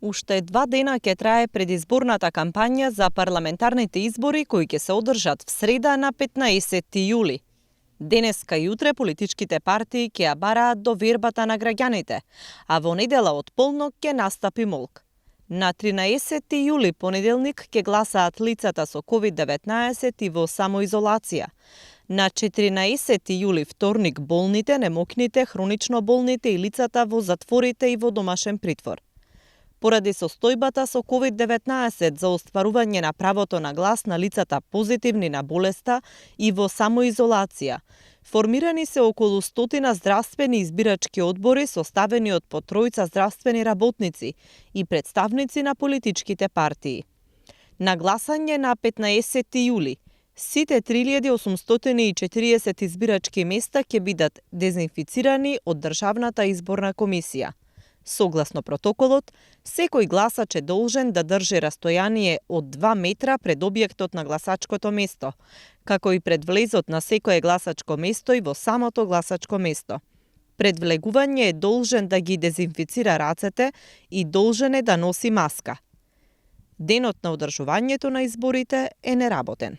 Уште 2 дена ќе трае предизборната кампања за парламентарните избори кои ќе се одржат в среда на 15 јули. Денеска и утре политичките партии ќе ја бараат довербата на граѓаните, а во недела од полнок ќе настапи молк. На 13 јули понеделник ќе гласаат лицата со COVID-19 и во самоизолација. На 14 јули вторник болните, немокните, хронично болните и лицата во затворите и во домашен притвор. Поради состојбата со COVID-19 за остварување на правото на глас на лицата позитивни на болеста и во самоизолација, формирани се околу 100 здравствени избирачки одбори составени од по 3 здравствени работници и представници на политичките партии. На гласање на 15 јули, сите 3840 избирачки места ќе бидат дезинфицирани од Државната изборна комисија. Согласно протоколот, секој гласач е должен да држи растојание од 2 метра пред објектот на гласачкото место, како и пред влезот на секое гласачко место и во самото гласачко место. Пред влегување е должен да ги дезинфицира рацете и должен е да носи маска. Денот на одржувањето на изборите е неработен.